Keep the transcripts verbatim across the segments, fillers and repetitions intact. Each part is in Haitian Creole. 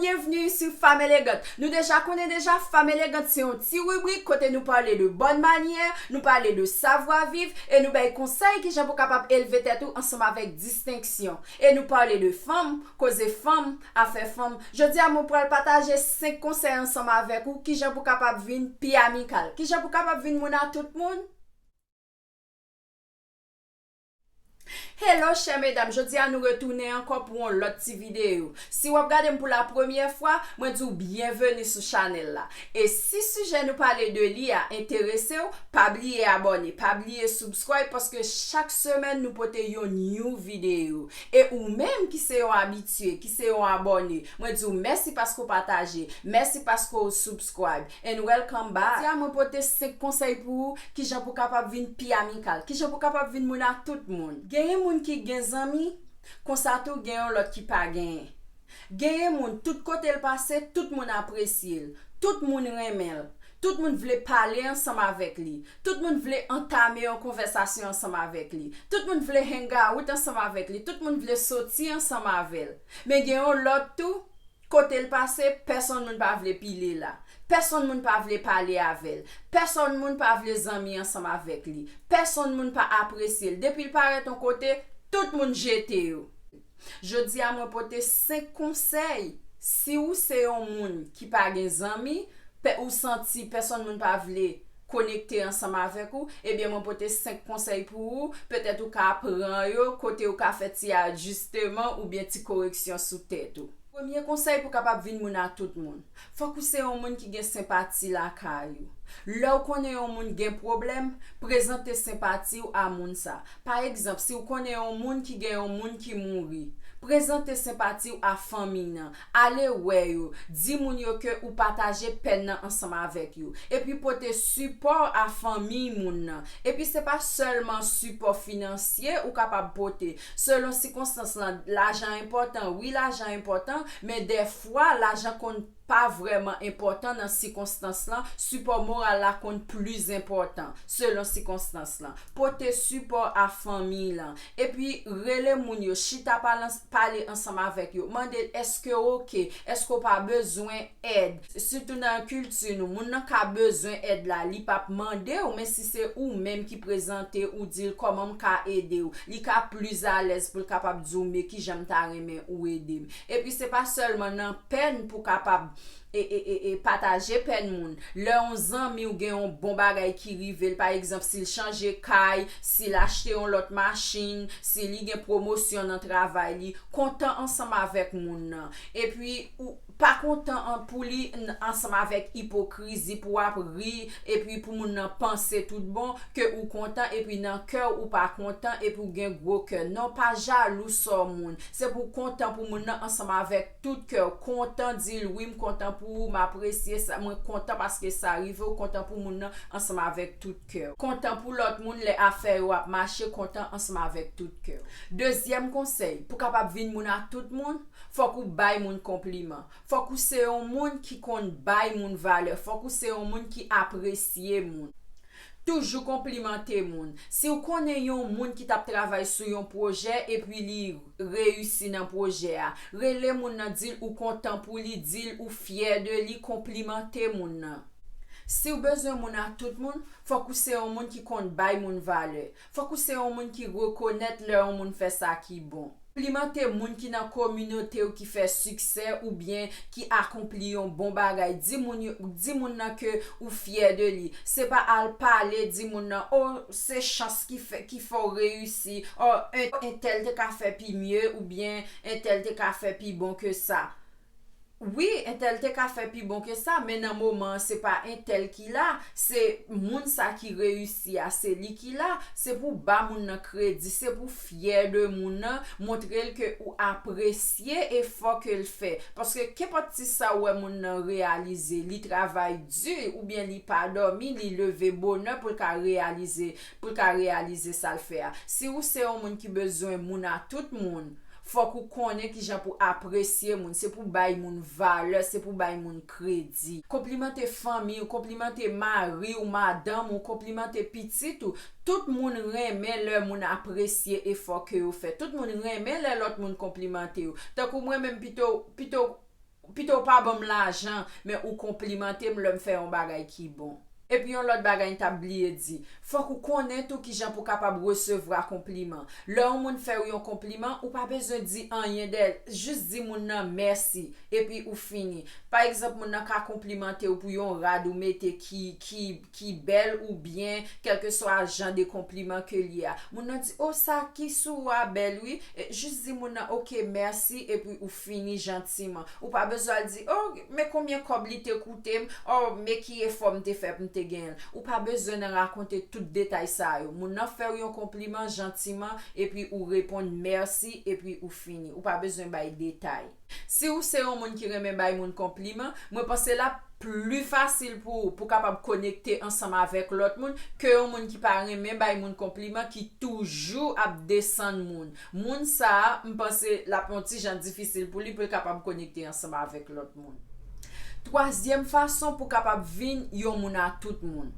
Byenvni sou Fanm Elegant. Nou deja konnen deja, Fanm Elegant se yon ti ribrik kote nou pale de bòn manyè, nou pale de savwa viv, e nou bay konsèy kijan pou kapab elve tèt ou ansanm avèk distenksyon. E nou pale de fanm, koze fanm, afè fanm. Jodi a, mwen pral pataje senk konsèy ansanm avèk ou kijan pou kapab vin pi amikal, kijan pou kapab vin moun a tout moun. Hello chè medam, jodi a nou retounen ankò pou yon lòt ti videyo. Si w ap gade m pou la premyè fwa, mwen di w byenveni sou chanèl la. E si sijè nou pale de li a enterese w, pa bliye abòne, pa bliye subscribe, paske chak semèn nou pote yon new videyo. E ou menm ki se yon abitye, ki se yon abòne, mwen di w mèsi paske w pataje, mèsi paske w subscribe, and welcome back. Jodi a mwen pote senk konsèy pou ou, kijan pou kapab vin pi amikal, kijan pou kapab vin moun a tout moun. Genyen moun ki gen zanmi, konsa tou gen yon lòt ki pa genyen. Genyen moun, tout kote l pase, tout moun apresye l, tout moun renmen l, tout moun vle pale ansanm avèk li, tout moun vle antame yon konvèsasyon ansanm avèk li, tout moun vle hang out ansanm avèk li, tout moun vle soti ansanm avè l. Men gen yon lòt tou, kote l pase, pèsonn moun pa vle pile la. Pèsonn moun pa vle pale avè l. Pèsonn moun pa vle zanmi ansanm avèk li. Pèsonn moun pa apresye l. Depi l parèt yon kote, tout moun jete yo. Jodi a, mwen pote senk konsèy. Si ou se yon moun ki pa gen zanmi, pe-, ou santi pèsonn moun pa vle konekte ansanm avèk ou, ebyen, mwen pote senk konsèy pou ou. Petèt ou ka pran yo, kote ou ka fè ti ajisteman oubyen ti koreksyon sou tèt ou. Premye konsèy pou kapab vin moun a tout moun. Fòk ou se yon moun ki gen senpati lakay ou. Lè w konnen yon moun gen pwoblèm, prezante senpati w a moun sa. Pa egzanp, si w konnen yon moun ki gen yon moun ki mouri, prezante senpati w a fanmi nan. Ale wè yo, di moun yo ke ou pataje pèn nan ansanm avèk yo. Epi pote sipò a fanmi moun nan. Epi se pa sèlman sipò finansye ou kapab pote. Selon sikonstans lan, lajan enpòtan. Wi, lajan enpòtan, men dèfwa, lajan konn pa vrèman enpòtan nan sikonstans lan, sipò moral la konn plis enpòtan, selon sikonstans lan. Pote sipò a fanmi lan. Epi, rele moun yo, chita pale, pale ansanm avèk yo. Mande l, èske w oke? Èske w pa bezwen èd? Sitou nan kilti nou, moun nan ka bezwen èd la, li p ap mande w, men si se ou menm ki prezante, ou di l kòman m ka ede w, li ka plis alèz pou l kapab di w, men kijan m ta renmen ou ede m. Epi se pa sèlman nan pèn pou kapab e, e, e, e pataje pèn moun. Lè yon zanmi w gen yon bon bagay ki rive l, pa egzanp, si l chanje kay, si l achte yon lòt machin, si li gen pwomosyon nan travay li, kontan ansanm avèk moun nan. Epi, ou pa kontan an-, pou li n-, ansanm avèk ipokrizi, pou w ap ri, epi pou moun nan panse tout bon ke ou kontan, epi nan kè w ou pa kontan, epi w gen gwo kè. Non, pa jalou sò moun. Se pou w kontan pou moun nan ansanm avèk tout kè w. Kontan di l, "Wi, m kontan pou ou, m apresye sa, mwen kontan paske sa rive w," kontan pou moun nan ansanm avèk tout kè w. Kontan pou lòt moun lè afè yo ap mache, kontan ansanm avèk tout kè w. Dezyèm konsèy, pou kapab vin moun a tout moun, fòk ou bay moun konpliman. Fòk ou se yon moun ki konn bay moun valè. Fòk ou se yon moun ki apresye moun. Toujou konplimante moun. Si w konnen yon moun ki t ap travay sou yon pwojè epi li reyisi nan pwojè a, rele moun nan, di l ou kontan pou li, di l ou fyè de li, konplimante moun nan. Si w bezwen moun a tout moun, fòk ou se yon moun ki konn bay moun valè. Fòk ou se yon moun ki rekonèt lè yon moun fè sa ki bon. Konplimante moun ki nan kominote w ki fè siksè oubyen ki akonpli yon bon bagay. Di moun yo, di moun nan ke ou fyè de li. Se pa al pale, di moun nan, "O, se chans ki fè, ki fè w reyisi. O, en, entèl te ka fè pi mye oubyen entèl te ka fè pi bon ke sa." Wi, entèl te ka fè pi bon ke sa, men nan moman an, se pa entèl ki la, se moun sa ki reyisi a, se li ki la. Se pou ba moun nan kredi, se pou fyè de moun nan, montre l ke ou apresye efò ke l fè. Paske kenpòt ti sa ou wè moun nan reyalize, li travay di oubyen li pa dòmi, li leve bonè pou l ka reyalize, pou l ka reyalize sa l fè a. Si ou se yon moun ki bezwen moun a tout moun, fòk ou konnen kijan pou apresye moun, se pou bay moun valè, se pou bay moun kredi. Konplimante fanmi w, konplimante mari w, madanm ou, konplimante pitit ou. Tout moun renmen lè moun apresye efò ke yo fè. Tout moun renmen lè lòt moun konplimante yo. Tankou mwen menm, pito, pito Pito w pa ban m lajan, men ou konplimante m lè m fè yon bagay ki bon. Epi yon lòt bagay m t ap bliye di, fòk ou konnen tou kijan pou w kapab resevwa konpliman. Lè yon moun fè w yon konpliman, ou pa bezwen di anyen dèyè l, jis di moun nan mèsi, epi ou fini. Pa egzanp, moun nan ka konplimante w pou yon rad ou mete ki, ki, ki bèl oubyen kèlkeswa jan de konpliman ke l ye a. Moun nan di, o, sa ki sou ou a bèl wi. E, jis di moun nan, oke, mèsi, epi ou fini jantiman. Ou pa bezwen al di, o, men konbyen kòb li te koute m, o, men ki efò m te fè pou m te genyen l. Ou pa bezwen nan rakonte tout detay sa yo. Moun nan fè w yon konpliman jantiman, epi ou reponn mèsi, epi ou fini. Ou pa bezwen bay detay. Si ou se yon moun ki renmen bay moun konpliman, mwen panse l ap pli fasil pou ou pou kapab konekte ansanm avèk lòt moun ke yon moun ki pa renmen bay moun konpliman, ki toujou ap desann moun. Moun sa a, m panse l ap yon ti jan difisil pou li pou l kapab konekte ansanm avèk lòt moun. Twazyèm fason pou kapab vin yon moun a tout moun.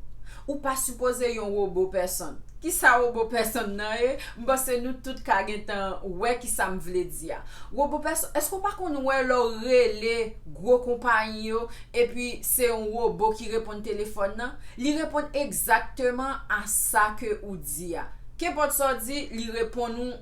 Ou pa sipoze yon wobo pèsonn. Kisa wobo pèsonn nan ye? M panse nou tout ka gentan wè kisa m vle di a. Wobo pèsonn, èske w pa konn wè lè w rele gwo konpayi yo, epi se yon wobo ki reponn telefòn nan? Li reponn egzakteman a sa ke ou di a. Kenpòt sa w di, li reponn ou,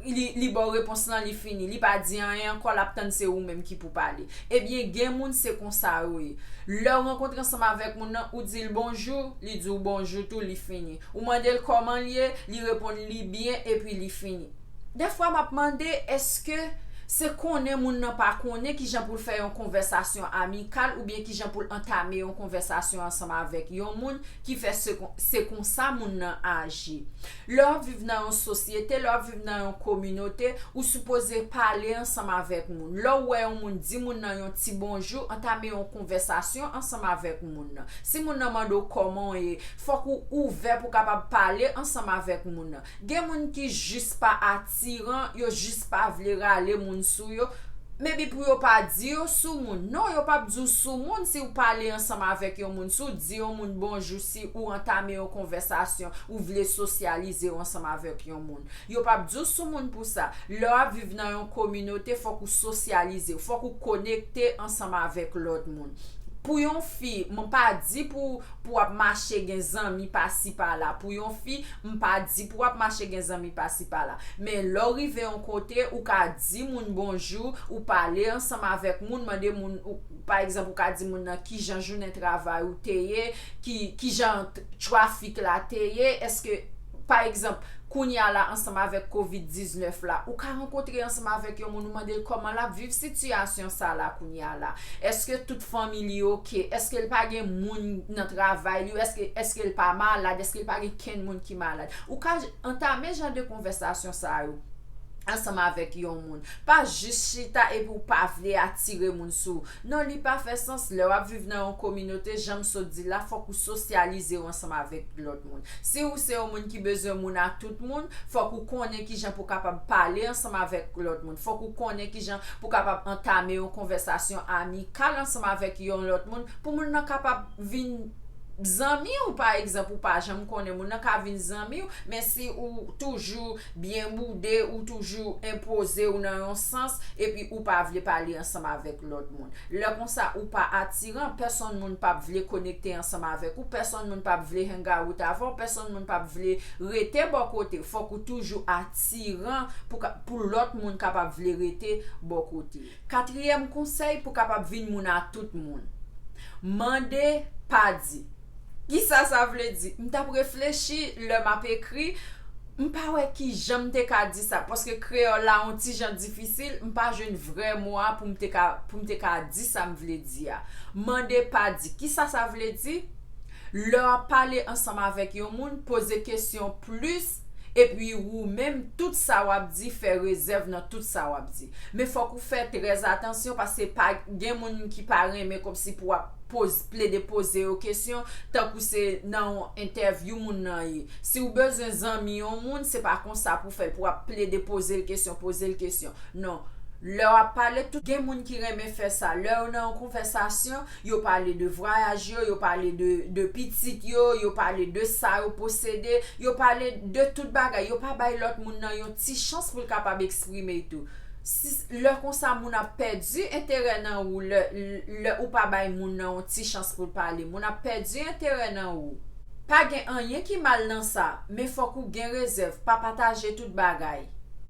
li, li ba w repons lan, li fini. Li pa di anyen ankò, l ap tann se ou menm ki pou pale. Ebyen, gen moun se konsa yo ye. Lè w rankontre ansanm avèk moun nan, ou di l bonjou, li di w bonjou tou, li fini. Ou mande l kòman l ye, li reponn li byen, epi li fini. Dèfwa m ap mande, èske se konnen moun nan pa konnen kijan pou l fè yon konvèsasyon amikal oubyen kijan pou l antame yon konvèsasyon ansanm avèk yon moun ki fè se kon-, se konsa moun nan aji. Lè w ap viv nan yon sosyete, lè w ap viv nan yon kominote, ou sipoze pale ansanm avèk moun. Lè w wè yon moun, di moun nan yon ti bonjou, antame yon konvèsasyon ansanm avèk moun nan. Si moun nan mande w kòman w ye, fòk ou ouvè pou w kapab pale ansanm avèk moun nan. Gen moun ki jis pa atiran, yo jis pa vle rale moun sou yo. Maybe pou yo pa di yo sou moun. Non, yo p ap di w sou moun si w pale ansanm avèk yon moun. Si w di yon moun bonjou, si ou antame yon konvèsasyon, ou vle sosyalize w ansanm avèk yon moun. Yo p ap di w sou moun pou sa. Lè w ap viv nan yon kominote, fòk ou sosyalize w, fòk ou konekte ansanm avèk lòt moun. Pou yon fi, m pa di pou, pou w ap mache gen zanmi pasi pala. Pou yon fi, m pa di pou w ap mache gen zanmi pasi pala. Men lè w rive yon kote, ou ka di moun bonjou, ou pale ansanm avèk moun, mande moun, ou, pa egzanp, ou ka di moun nan kijan jounen travay ou te ye, ki, kijan t-, trafik la te ye, èske, pa egzanp, kounye a la ansanm avèk kovid diznèf la, ou ka rankontre ansanm avèk yon moun, ou mande l kòman l ap viv sitiyasyon sa la kounye a la. Èske tout fanmi li oke? Èske l pa gen moun nan travay li yo? Èske, èske l pa malad? Èske l pa gen kenn moun ki malad? Ou ka j-, antame jan de konvèsasyon sa yo ansanm avèk yon moun. Pa jis chita epi w pa vle atire moun sou ou. Non, li pa fè sans. Lè w ap viv nan yon kominote, jan m sot di la, fòk ou sosyalize w ansanm avèk lòt moun. Si ou se yon moun ki bezwen moun a tout moun, fòk ou konnen kijan pou kapab pale ansanm avèk lòt moun. Fòk ou konnen kijan pou kapab antame yon konvèsasyon amikal ansanm avèk yon lòt moun, pou moun nan kapab vin zanmi w, pa egzanp, ou pa janm konnen moun nan ka vin zanmi w, men si ou toujou byen boude, ou toujou enpoze w nan yon sans, epi ou pa vle pale ansanm avèk lòt moun. Lè konsa, ou pa atiran, pèsonn moun p ap vle konekte ansanm avèk ou, pèsonn moun p ap vle hang out avè w, pèsonn moun p ap vle rete bò kote w. Fòk ou toujou atiran pou ka, pou lòt moun kapab vle rete bò kote w. Katriyèm konsèy pou kapab vin moun a tout moun. Mande, pa di. Kisa sa vle di? M t ap reflechi lè m ap ekri, m pa wè kijan m te ka di sa, paske kreyòl la yon ti jan difisil, m pa jwenn vrè mo a pou m te ka, pou m te ka di sa m vle di a. Mande, pa di. Kisa sa vle di? Lè w ap pale ansanm avèk yon moun, poze kesyon plis, epi ou menm, tout sa w ap di, fè rezèv nan tout sa w ap di. Men fòk ou fè trè atansyon, paske pa gen moun ki pa renmen kòmsi pou w ap poz-, plede poze yo kesyon, tankou se nan yon entèvyou moun nan ye. Si w bezwen zanmi yon moun, se pa konsa pou w fè l, pou w ap plede poze l kesyon, poze l kesyon. Non. Lè w ap pale, tout gen moun ki renmen fè sa. Lè yo nan yon konvèsasyon, yo pale de vwayaj yo, yo pale de, de pitit yo, yo pale de sa yo posede, yo pale de tout bagay. Yo pa bay lòt moun nan yon ti chans pou l kapab eksprime tou. Si lè konsa moun ap pèdi enterè nan ou, lè, lè ou pa bay moun nan yon ti chans pou l pale, moun ap pèdi enterè nan ou. Pa gen anyen ki mal nan sa, men fòk ou gen rezèv, pa pataje tout bagay.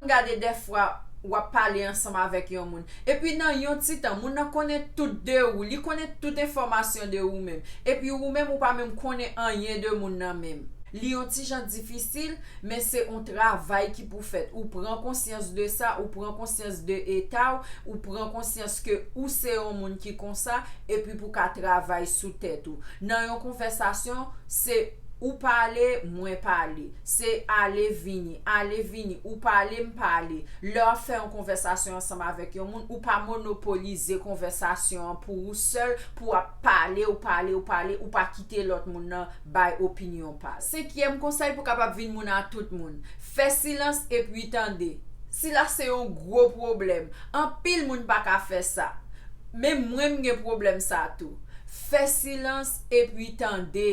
Gade dèfwa w ap pale ansanm avèk yon moun, epi nan yon ti tan, moun nan konnen tout de ou, li konnen tout enfòmasyon de ou menm, epi ou menm ou pa menm konnen anyen de moun nan menm. Li yon ti jan difisil, men se yon travay ki pou fèt. Ou pran konsyans de sa, ou pran konsyans de eta w, ou pran konsyans ke ou se yon moun ki konsa, epi pou ka travay sou tèt ou. Nan yon konvèsasyon, se ou pale, mwen pale. Se ale vini, ale vini, ou pale, m pale. Lè w ap fè yon konvèsasyon ansanm avèk yon moun, ou pa monopolize konvèsasyon an pou ou sèl, pou w ap pale, ou pale, ou pale, ou pa kite lòt moun nan bay opinyon pa l. Senkyèm konsèy pou kapab vin moun a tout moun, fè silans epi tande. Sila se yon gwo pwoblèm. Anpil moun pa ka fè sa. Men mwen m gen pwoblèm sa tou. Fè silans epi tande.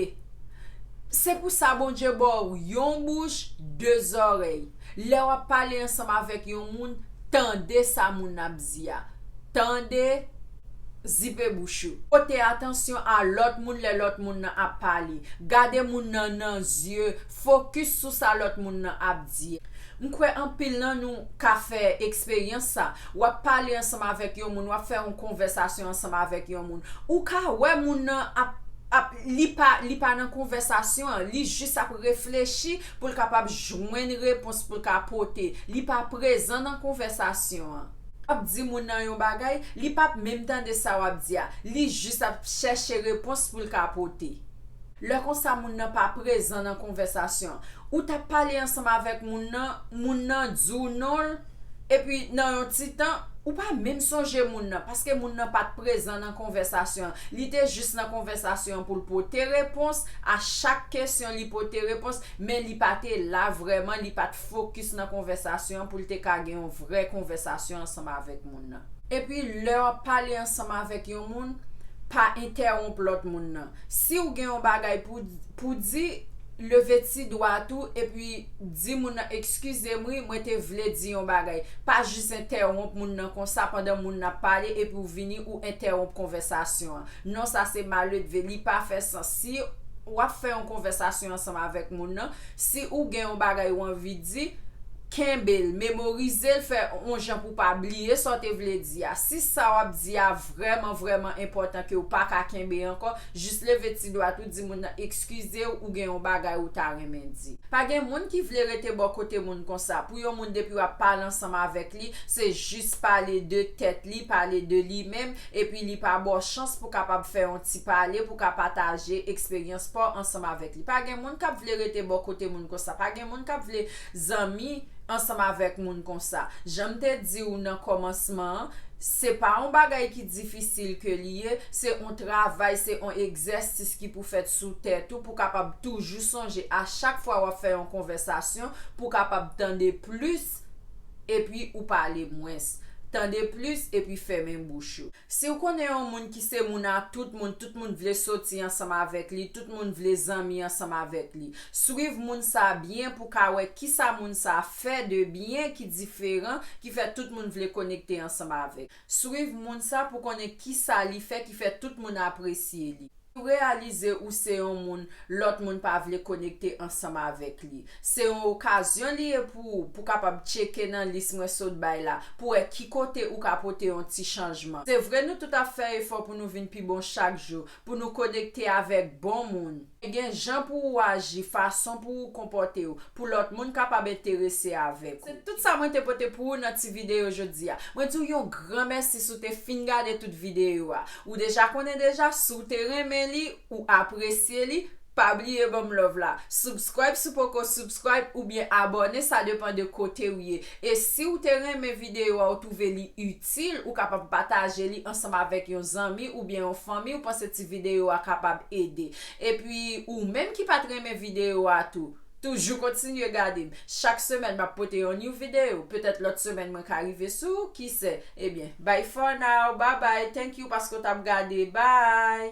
Se pou sa Bondye ba w yon bouch, de zòrèy. Lè w ap pale ansanm avèk yon moun, tande sa moun nan ap di a. Tande, zipe bouch ou. Pote atansyon a lòt moun lè lòt moun nan ap pale. Gade moun nan nan zye, fokis sou sa lòt moun nan ap di. M kwè anpil nan nou ka fè eksperyans sa. W ap pale ansanm avèk yon moun, w ap fè yon konvèsasyon ansanm avèk yon moun. Ou ka wè moun nan ap, ap, li pa, li pa nan konvèsasyon an, li jis ap reflechi pou l kapab jwenn repons pou l ka pote. Li pa prezan nan konvèsasyon an. W ap di moun nan yon bagay, li p ap menm tande sa w ap di a. Li jis ap chèche repons pou l ka pote. Lè konsa moun nan pa prezan nan konvèsasyon an. Ou t ap pale ansanm avèk moun nan, moun nan di w non l, epi nan yon ti tan, ou pa menm sonje moun nan, paske moun nan pa t prezan nan konvèsasyon an. Li te jis nan konvèsasyon an pou l pote repons a chak kesyon, li pote repons, men li pa te la vrèman, li pa t fokis nan konvèsasyon an pou l te ka gen yon vrè konvèsasyon ansanm avèk moun nan. Epi lè w ap pale ansanm avèk yon moun, pa entèwonp lòt moun nan. Si w gen yon bagay pou, pou di, leve ti dwat ou epi di moun nan, "Eskize m wi, mwen te vle di yon bagay." Pa jis entèwonp moun nan konsa pandan moun nan ap pale epi w vini ou entèwonp konvèsasyon an. Non, sa se maledve, li pa fè sans. Si w ap fè yon konvèsasyon ansanm avèk moun nan, si ou gen yon bagay ou anvi di, kenbe l, memorize l, fè yon jan pou w pa bliye sa w te vle di a. Si sa w ap di a vrèman, vrèman enpòtan ke w pa ka kenbe ankò, jis leve ti dwat ou, di moun nan, "Eskize w, ou gen yon bagay ou ta renmen di." Pa gen moun ki vle rete bò kote moun konsa. Pou yon moun, depi w ap pale ansanm avèk li, se jis pale de tèt li, pale de li menm, epi li pa ba w chans pou kapab fè yon ti pale, pou ka pataje eksperyans pa w ansanm avèk li. Pa gen moun k ap vle rete bò kote moun konsa. Pa gen moun k ap vle zanmi ansanm avèk moun konsa. Jan m te di w nan kòmansman an, se pa yon bagay ki difisil ke li ye, se yon travay, se yon egzèsis ki pou fèt sou tèt ou pou kapab toujou sonje a chak fwa w ap fè yon konvèsasyon, pou kapab tande plis, epi ou pale mwens. Tande plis, epi fèmen bouch ou. Si w konnen yon moun ki se moun a tout moun, tout moun vle soti ansanm avèk li, tout moun vle zanmi ansanm avèk li, swiv moun sa byen pou ka wè kisa moun sa fè de byen ki diferan, ki fè tout moun vle konekte ansanm avèk. Swiv moun sa pou konnen kisa li fè ki fè tout moun apresye li. Ou reyalize ou se yon moun lòt moun pa vle konekte ansanm avèk li. Se yon okazyon li ye pou ou, pou kapab tcheke nan lis mwen sot bay la, pou wè ki kote ou ka pote yon ti chanjman. Se vre nou tout ap fè efò pou nou vin pi bon chak jou, pou nou konekte avèk bon moun. Men gen jan pou ou aji, fason pou ou konpòte w, pou lòt moun kapab enterese avèk ou. Se tout sa mwen te pote pou ou nan ti videyo jodi a. Mwen di w yon gran mèsi si w te fin gade tout videyo a. Ou deja konnen deja, si w te renmen li, ou apresye li, pa bliye ban m love la. Subscribe si w poko subscribe oubyen abòne, sa depann de kote w ye. E si w te renmen videyo a, ou twouve li itil, ou kapab pataje li ansanm avèk yon zanmi oubyen yon fanmi ou panse ti videyo a kapab ede. Epi, ou menm ki pa t renmen videyo a tou, toujou kontinye gade m. Chak semèn, m ap pote yon new videyo. Petèt lòt semèn, mwen ka rive sou ou, ki sè. Ebyen, bye for now, bye bye, thank you paske w t ap gade, bye!